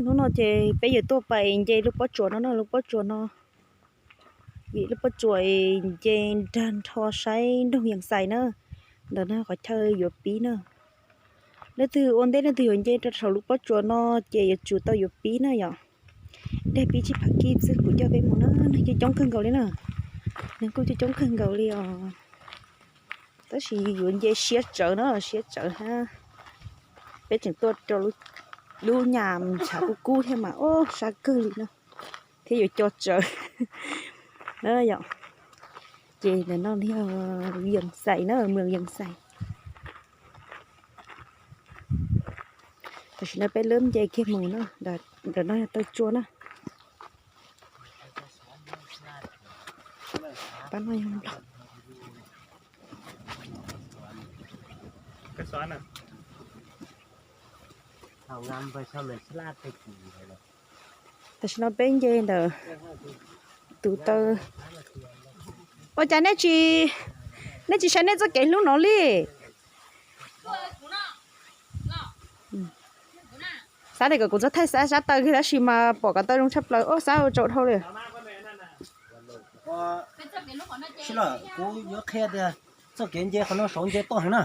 Hnub no ces peb yuav tuaj pais nce lub pob tsuas no na, lub pob tsuas no, vim lub pob tsuas nce nrag nrho saib nroog Yees Xais na. Ntawm no qhov chaw yuav pib na. Leej twg ua ntej leej twg yuav nce rau saum lub pob tsuas no ces yuav tsum tau yuav pib na yom. Daig pib tsib phav kib xwb kuv coj peb mus na, neeg coob coob kawg nkaus li na. Neeg kuj coob coob kawg nkaus li os. Tab sis yuav nce siab tsawv na, siab tsawv hab. Peb tseem tuaj rau lub nyam ntshav kub kub thiab mas, o, sab kawg li no thiab yuav co tsawv na yom. Ces ntawm no yog Yees Xais na, moos Yees Xais. Tam sim no peb lub nce kiag mus na, ntawm no yog taw tsua na. Pab no yog nplog. Tam sim no peb nce ntawm tus taw. Ua cas nej tsis, nej tsis saib nej txoj kev hlub no li? Xav tias kom kuv txhob thaij xav sab taw kiag tab sis mas pom ko taw zoo tshaj plaws, o, xav ua tsaus dhau li. Sib lawm, kuv yuav qhia tias txoj kev nce qhov no saud nce toj heev na.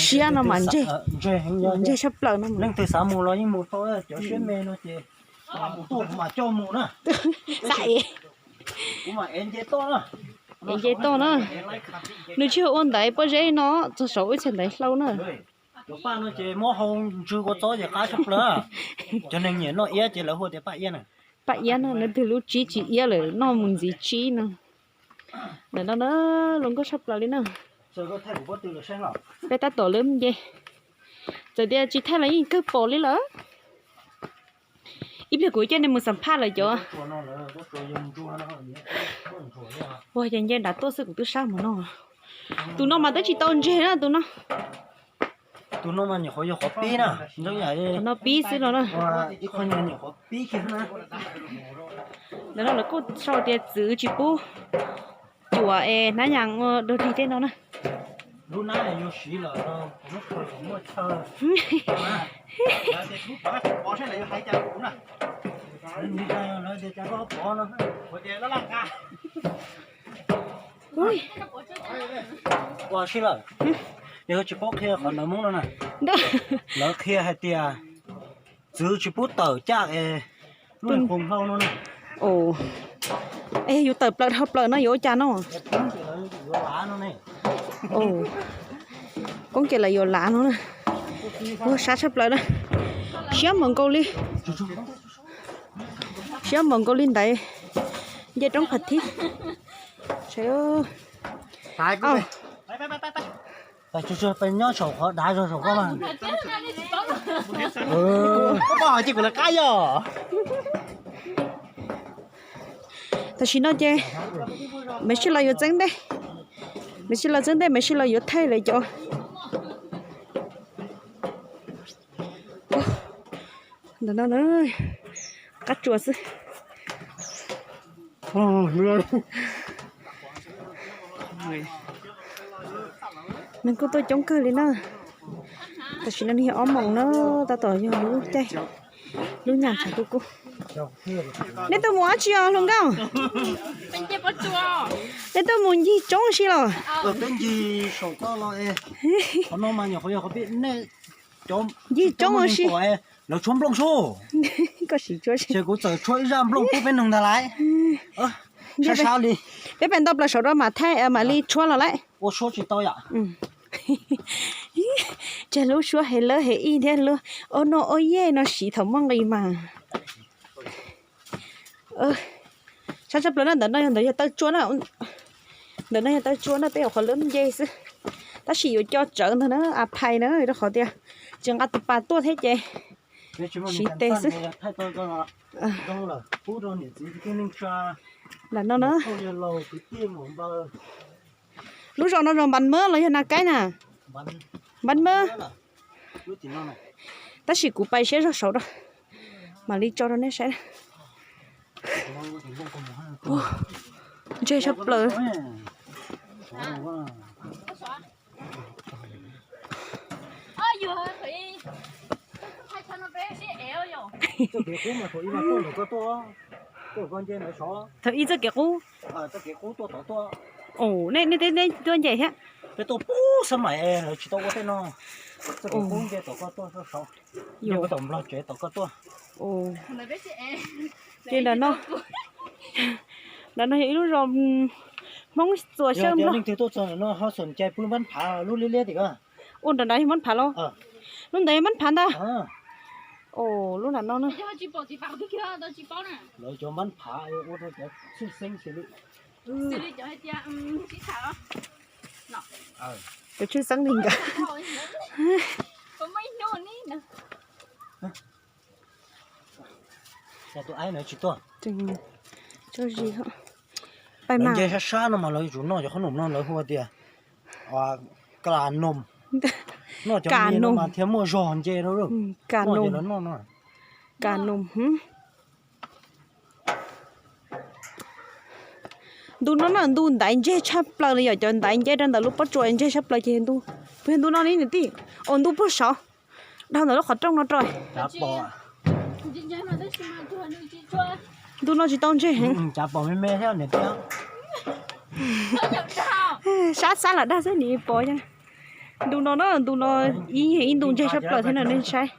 Siab no mas ntseg, ntseg tshaj plaws no. Leej twg xav mus los yeej mus tau, cov siab me no ces tuaj kuv mam coj mus na. Xav es kuv mam ev nce toj na. Ev nce toj na. Nws tsis yog ua ntaiv pob zeb no txog saud ib txhia ntaiv hlau na. Cov paj no ces muab hau ntsw kua txob ces qab tshaj plaws. Cov neeg nyiam noj iab ces lawv hu tias paj iab na. Paj iab no leej twg lub tsib tsis iab lawm noj mus ntxiv tsib no. Ntawm no na, luag nkauj tshaj plaws li na. Peb tab tom lub nce, txawm tias tsis thaij los yeej kawg pom li lawm. Ib pliag kuv coj nej mus xam phaj lawm cov. Ua ces nce nram tuaj xwb kuv twb sab mus no. Tus no mas twb tsis tau ntseg na tus no. Tus no mas nyuam qhuav yog qhov pib na, qhov no pib xwb no na. Ntawm no lawv kuj sau tias txwv tsis pub cuam es hnab yas ua dog dig tej no na. Lub nab yuav siv lawm, lub chaw muaj chaw. Ua si lawm, yog tsis paub qhia qhov ntawv Hmoob no na. Lawv qhia hais tias txwv tsis pub tawm caj es lub hlau no na. Es yus tawm plaws dhau plaws no yuav ua cas no? Koob ces lawv yuav lav no na. Ua sab tshaj plaws na. Siab npaum nkaus li, siab npaum nkaus li ntaiv nce roob phav thib. Nyob saum qhov dav zog saum koj mas. Tam sim no ces Maiv Sij Los yuav txeeb ntej, Maiv Sij Los txeeb ntej, Maiv Sij Los yuav thaij lawv cov. Ntawm no na, qab tsuas xwb. Neeg kuj tuaj coob kawg li na. Tam sim no nws yog ob moos na, tab tom yog lub caij, lub nyam tshav kub kub. Nej tuaj mus dab tsi os hluas nkauj? Nej tuaj mus ncig tsoob si los? Ncig tsoob si. Lawv tshuab nplooj sub. Koj siv tshuab, ces kuv txawm tshuab ib zaj nplooj pub peb noog ntag lauj. Sab sab li. Peb pais nto plaws saud rau mam thaij mam li tshuab los lauj. Ua suab tsis tau yom. Tseg lub suab hev lawb hev ib thiab lub ob noj ob yej no siv thaum muaj nqis mas. Sab tshaj plaws na, ntawm no yog ntawd yog taw tsua na. Ntawm no yog taw tsua na, peb yuav qhov lub nce xwb. Tab sis yuav co tsawv ntag na, a phais na, rau qhov tias tsis nqa tus pas tuaj thiab ces siv tes xwb. Lam no na. Lub zos no zos Npas Mab los yog Na Kaib na? Npas Mab. Tab sis kuv pais siab zog saud rau, mam li tso rau nej saib. Ntseg tshaj plaws. Txoj kev qub mas thaum ib no tuaj ntawm koj tuaj, tuaj koj nce ntawd sov. Thaum ib txoj kev qub. Txoj kev qub tuaj tod tuaj. Ua nej, nej, nej tuaj nce thiab. Peb tuaj pub xab maim es lawv tsis tau ua tej no. Txoj kev qub nce tom koj tuaj sov. Nce puag tom Nplog tsev tom koj tuaj. Ces ntawm no, ntawm no yog ib lub zos Hmoob txuas xyaw Nplog. Leej twg tuaj txog ntawm no ho xom cai pw Npab Phav lub liab liab tim ko. Ua nram nrad yog Npab Phav los? Lub ntawd yog Npab Phav ntag. Lub nram no na. Lawv cov Npab Phav ua rau cov tshwj xeeb xws li, cov tshwj xeeb li nkawd. Tus aib no tsis tuaj. Lawv nce sab sab no mas lawv yuav tsum noj cov qhob noom no lawv hu tias kas noom. Noj cov kas noom mas thiaj muaj zog nce rau. Kas noom, kas noom. Ntu no na ntu ntaiv ntseg tshaj plaws li, yog cov ntaiv nce rau ntawm lub pob tsuas ntseg tshaj plaws ces ntu, puas yog ntu no li niam tij? Ua ntu puag saud, dhau ntawm lub qhov rooj no rau. Ntu no tsis tau ntseg heev. Sab sab lam dag xwb nim pom. Ntu no na ntu no ib yog ib ntu ntseg tshaj plaws thiab no nej saib.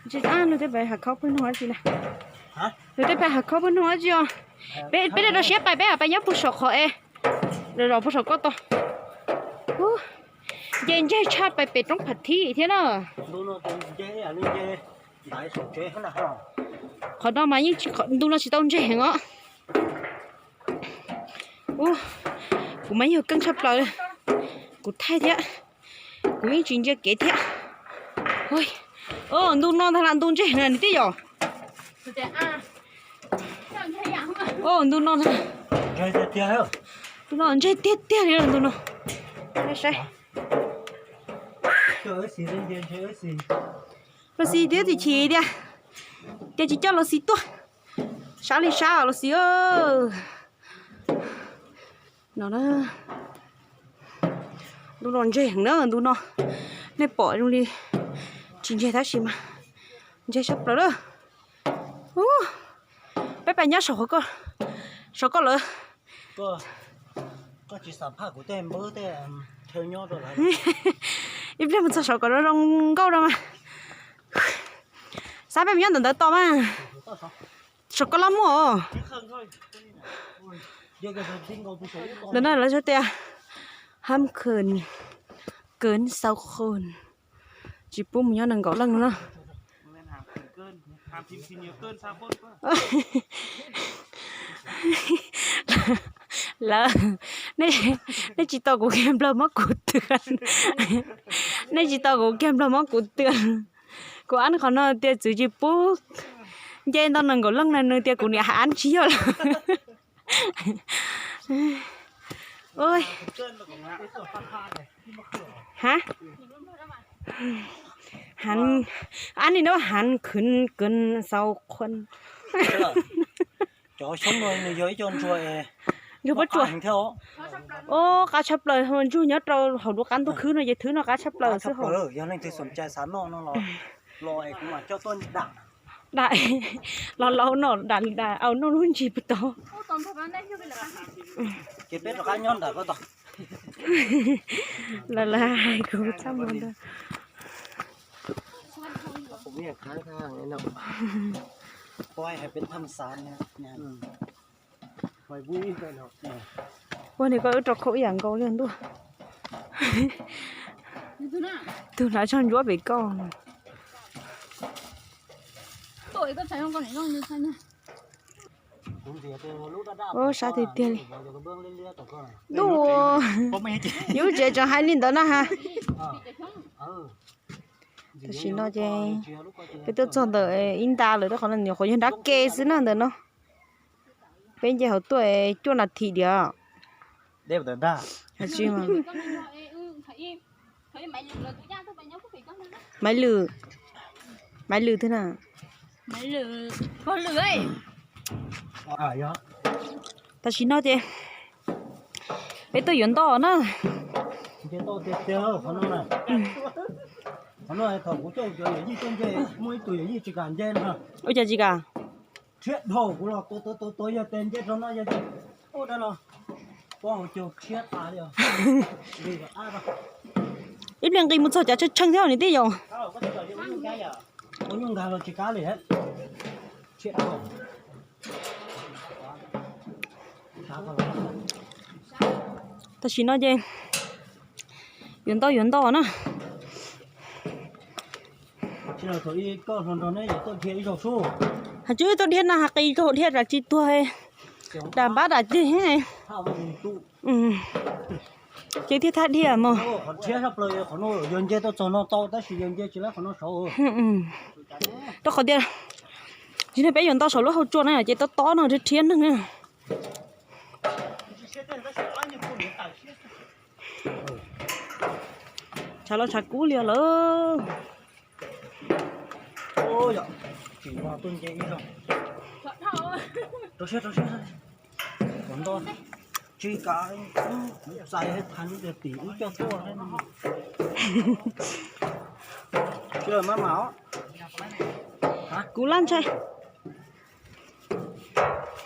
Nws tej pais hav khaub pawg noog dab tsi na? Nws tej pais hav khaub pawg noog dab tsi os? Peb, peb rau siab pais, peb pais nyob puag saum qhov es, zos puag saum koj tau. Nce ntseg tshaj pais pem roob Phav Thib thiab na. Qhov no mas yeej, ntu no tsis tau ntseg heev os. Kuv mas yog keej tshaj plaws, kuv thaij thiab, kuv yeej tsis ntsia kev thiab. Ntu no ntag lam ntu ntseg heev niam tij yom. Ntu no, ntu no ntseg tiag tiag li ntu no. Saib, los xis tiab tsis chim tiag, ces tsis coj los xis tuaj. Sab li sab los xis. No, ntu no ntseg heev na ntu no. Nej pom zoo li tsis ntseg tab sis mas ntseg tshaj plaws lawm. Peb pais nyob saum, saum koj lawm. Ib pliag mus txog saum kom zoo nkauj rau mas. Xav peb mus nyob ntawm ntawd tos mas. Saum koj lab muaj os. Ntawm no lawv tias Ham Khwm, Kawv Xau Khwm. Tsis pub mus nyob nees nkaum leej na. Lawv, nej tsis tau kuv kiag nplog mob kuv twg. Nej tsis tau kuv kiag nplog mob kuv twg. Kuv ab qhov no tias txwv tsis pub nce ntau nees nkaum leej na, nws tias kuv niam hais ab tsis yog lawm. Ab ni no Ham Khwm, Kawv Xau Khwm. Cov xyoob no nws yog ib co ntsuag, ntsuag pob tsuas. Qab tshaj plaws, ntsuag nyob rau hauv lub qab ntuj khwb no ces thwb no qab tshaj plaws xwb. Yog leej twg xom cai xav noj no los, los es kuv mam coj tuaj dam. Dam, los los no dam, dam au noj lub ntsis puas tau. Ces peb rov qab nyob nram koj tau. Lawv, lawv hais kuv txaj muag ntag. Ua ni koj wb rau khau ib yam nkaus li ntuj. Tug hnav tsog ntsuab pem koj. Ub, sab tiag tiag li. Ntuj, yus tsev tseem hais li ntawd na ha. Tam sim no ces peb tuaj txog ntawm ib nta lawm, qhov no nyuam qhuav yog nrab ke xwb na ntawm no. Peb nce hauv tuaj cuaj nas this diam. Maiv Lwm, Maiv Lwm twg na? Tam sim no ces peb tuaj yuav ntoj na. Qhov no, qhov no thaum kuv coj cov yawm yij tuaj nce, muaj ib tug yawm yij tsis kam nce no. Ua cas tsis kam? Rhiab dhau kuv los tuav tuav tuav tuav yog tes nce rau no yog ua dab no, pob hauv caug rhiab tas li os. Ib pliag nqis mus txog cov tshee tshee thiab niam tij yom. Ua nyuj nkag los tsis kam li. Tam sim no ces yuav ntau yuav ntau na. Hais tsis tuaj dhia no hais qis rau dhia tas tsis tuag, dam npab dam ceg. Ces thiaj thab dhia mog. Rau qhov tias tsis ne peb yuav ntau saum lub hauv tsua na ces tob tob no rhiab rhiab neeg na. Tshav los tshav kub li lawm. Tsis kam txais thav tias tim ub coj tuaj. Kuv laj ntshai.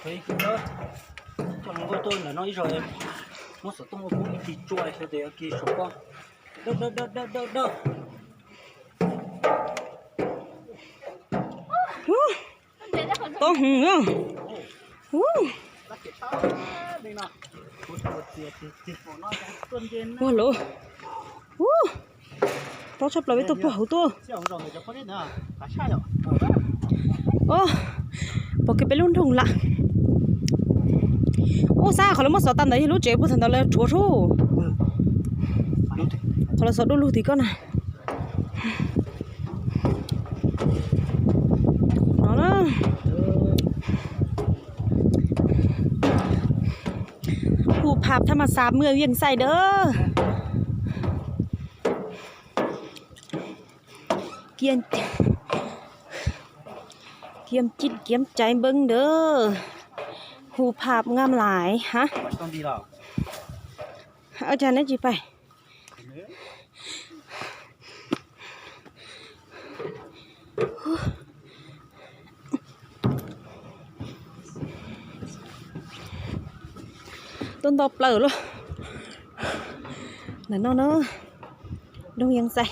Coj hluas nkauj tuaj ntawm no ib zaug, muab xov tooj ua kuv ib tig tsua xyov tias yuav kis saum pob. Dawb dawb dawb dawb dawb. Tob hwv. Ua lawm. Tob tshaj plaws peb tuaj puag hauv tuaj. Pom kiag peb lub nroog lawm. Ub, xav qhov lawv muab xov tas ntawd yog lub tsev puag thaum ntawd lawv rhuav sub. Qhov lawv xov du lug tim koj na. No na. Hu pham thaj ma xas mws yeej xais dawb. Kiam cib kiam caiv npeeb ntawd, hu pham ngam lais hab. Ua cas neb tsis pais? Tuaj nto plaws lawm. Ntawm no na, nroog Yees Xais.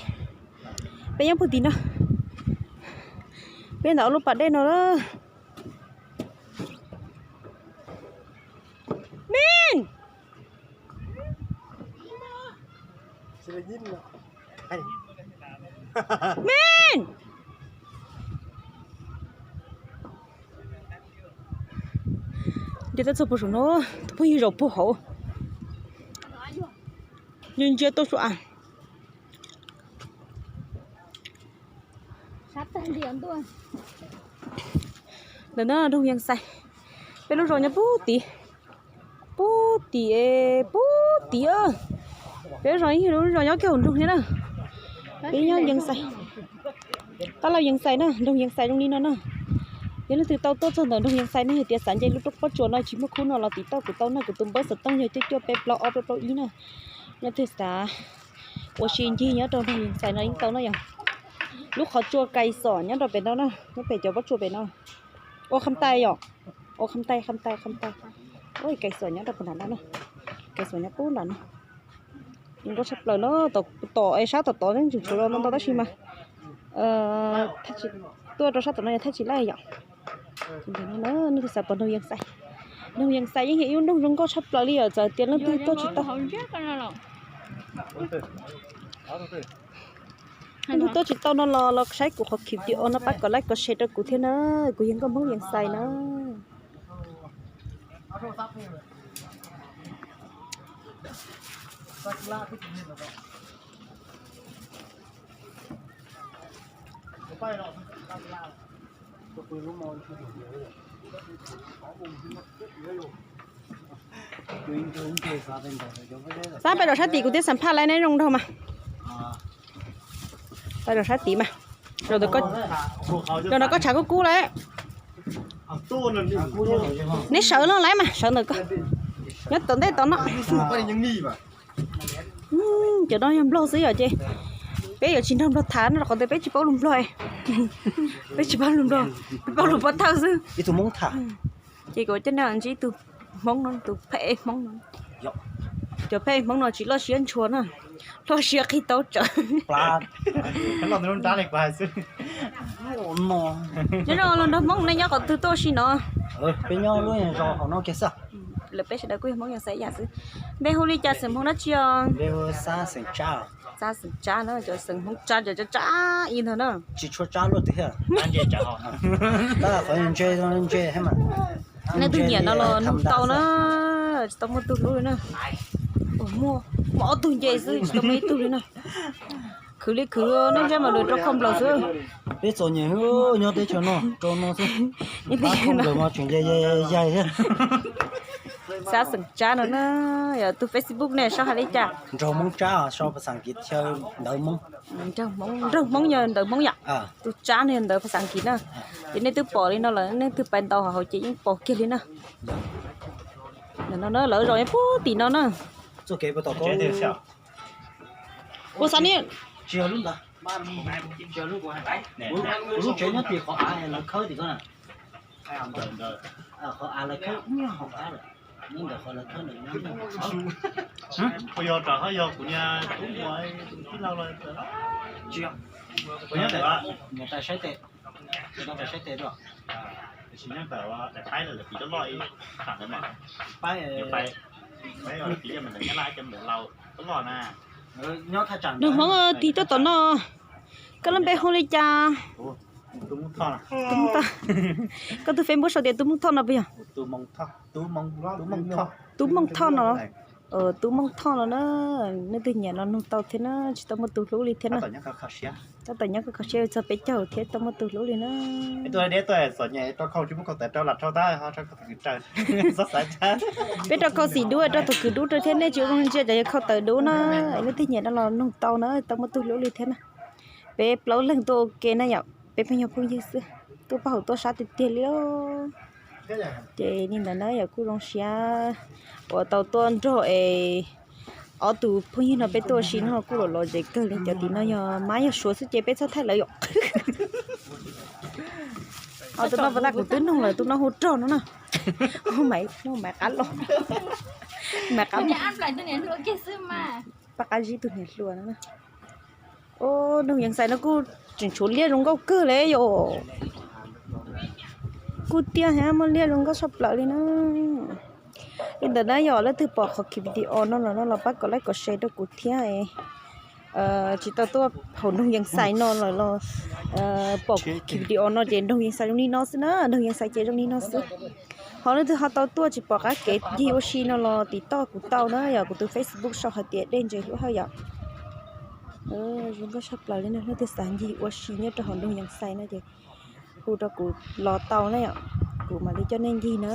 Peb nyob puag tim no. Peb ntawm ob lub pas dej no lawm. Min! Min! Nce tuaj txog puag saum no, tus phooj ywg zaum puag hauv. Nws ntsia tuaj saum av. Ntawm no nroog Yees Xais. Peb lub zos nyob puag tim, puag tim, puag tim. Peb zos ib lub zos nyob kiag hauv nroog thiab na. Peb nyob Yees Xais. Qab laug Yees Xais na, nroog Yees Xais zoo li no na. Yog leej twg tau tuaj txog ntawm nroog Yees Xais nej hais tias xav nce lub roob pob tsuas no tsis muaj khub no los tim tau kuv tau na, kuv tus npawb xov tooj yog cuaj cuaj peb plaub ob plaub plaub ib na. Leej twg xav ua si ncig nyob rau nroog Yees Xais no yeej tau na yom. Lub qhov tsua Kais Xom nyob rau pem no na, nyob pem cov pob tsuas pem no. Ua Kham Tais yom, ua Kham Tais, Kham Tais, Kham Tais. Ua Kais Xom nyob rau pem nram no na, Kais Xom nyob puag nram no. Zoo nkauj tshaj plaws no, tom es sab tom tod nws tshuav los ntau tab sis mas tuaj rau sab tom no yog thaj tsis laij yom. Nws xav pom nroog Yees Xais. Nroog Yees Xais yeej yog ib lub nroog zoo nkauj tshaj plaws li yom, txawm tias leej twg tuaj tsis tau, leej twg tuaj tsis tau no los los saib kuv qhov video no pab kom like kom share rau kuv thiab na, kuv yog nkauj Hmoob Yees Xais na. Xab pais rau sab tim kuv thiaj xam phaj laiv neb zoo nraug mas. Pais rau sab tid mas. Rau ntawm koj tshav kub kub lawm. Neb sawv no laiv mas sawv ntawm koj. Nyob tom ntej tom no. Cov no yog Nplog xwb yom, ces peb yuav tsis nrog Nplog tham no, rau qhov tias peb tsis paub lus Nplog. Peb tsis paub lus Nplog, peb paub lus pov thawj xwb. Ib tug Hmoob tham. Ces kuv coj nej ntsib ib tug Hmoob no, tus phab ej Hmoob no. Cov phab ej Hmoob no tsis loj siab ntshua na, loj siab qhib taub tsawv. Nyob zoo, los nrog Hmoob nej nyob qhov twg tuaj si no? Peb nyob lub zos hauv no kiag xwb. Lawv peb sawv daws kuj yog Hmoob Yees Xais ib yam xwb. Npe hu li cas, xeem Hmoob dab tsi os? Xab xeem Tsab na, cov xeem Hmoob Tsab cov Tsab Tsab ib ntag na. Tsis tshua Tsab luaj twg thiab. Tab qhov ntse ntse thiab mas. Nej twg nyiam no los nug tau na, tsis tau muaj tug hlub li na. Muaj ob tug nce xwb, tsis tau muaj ib tug li na. Khwv li khwv, nej ntsej mas lwm rau khau nplaum xwb. Peb txom nyem nyob teb chaws no rau no xwb. Khau nplaum mas tseem yaig yaig thiab. Xab xeem Tsab no na, yog tus Facebook ne sau hais li cas? Nraug Hmoob Tsab, sau phas xas Askiv chaw ntawv Hmoob. Nraug Hmoob yog ntawv Hmoob yom? Tus Tsab no yog ntawv phas xas Askiv na. Ces nej twb pom li no lawm, nej twg pais ntaus hauv ces yeej pom kiag li na. No na, lawv zos nyob puag tim no na. Ua xav ni. Kuv lub tsev nyob tim qhov av lawv khawb tim ko na. Qhov av lawv khawb, qhov av lawm. Nyob ntawm qhov lawv khawb ntawm no. Kuv yog rau hov yog kuv niag tub muam tij laug los tsis yog. Kuv nyob ntawm niam tais saib tes, niam tais saib tes rau. Tab sis nyob ntawm daim paib lawm lawv piv coj loj ib tham ntawd mas. Paib, paib piv coj mus ntawm Nyab Laj coj mus ntawm Laus coj loj na. Nws Hmoob tig tuaj tom no, koj lub npe hu li cas? Tub Moob Thoj. Koj tus Facebook sau tias Tub Moob Thoj no puas yog? Tub Moob Thoj no. Tub Moob Thoj no na. Nej twg nyiam no nug tau thiab na, tsis tau muaj tus hlub li thiab na. Tab tom nyob kho siab txog peb caug thiab tau muaj tus hlub li na. Peb rau khau xim dub, rau thaum khwv dub rau thiab, nej tsis ua zoo ntsia cov yog khau tawv dub na. Nej twg nyiam no los nug tau na, tau muaj tus hlub li thiab na. Peb plaub leeg tuaj ua ke na yom, peb pheej yog phooj ywg xwb, tuaj pab hauv tuaj sab tiag tiag li. Ces li ntawd na yom, kuj zoo siab uas tau tuaj nrog es ob tus phooj ywg no peb tuaj ua si no kuj lom lom zem kawg li. Cov tim no yog mab yog suav xwb ces peb txhob thaij lawv yom. Tus no pas tas kuv twb nug lawm, tus no hu Rog no na. Maiv qab los, maiv qab los. Pab qab zib tus niam hluas no na. Os, noog Yeev Xais no kuj tseem tshuav liaj zoo nkauj kawg li yom. Kuj tiag thiab, muaj liaj zoo nkauj tshaj plaws li na. Li ntawd na yom, leej twg pom qhov video no los no los pab kom like kom share rau kuv thiab. Tsis tau tuaj hauv noog Yeev Xais no los los pom video no ces noog Yeev Xais zoo li no xwb na, noog Yeev Xais ces zoo li no xwb. Ho leej twg ho tau tuaj tsis pom qab kev ncig ua si no los tim toj kuv tau na yom, kuv tus Facebook sau hais tias Dej Ntses Hlub Hawj yom. Zoo nkauj tshaj plaws li na, leej twg xav ncig ua si nyob rau hauv noog Yeev Xais no ces hu rau kuv los tau na yom, kuv mam li coj nej ncig na.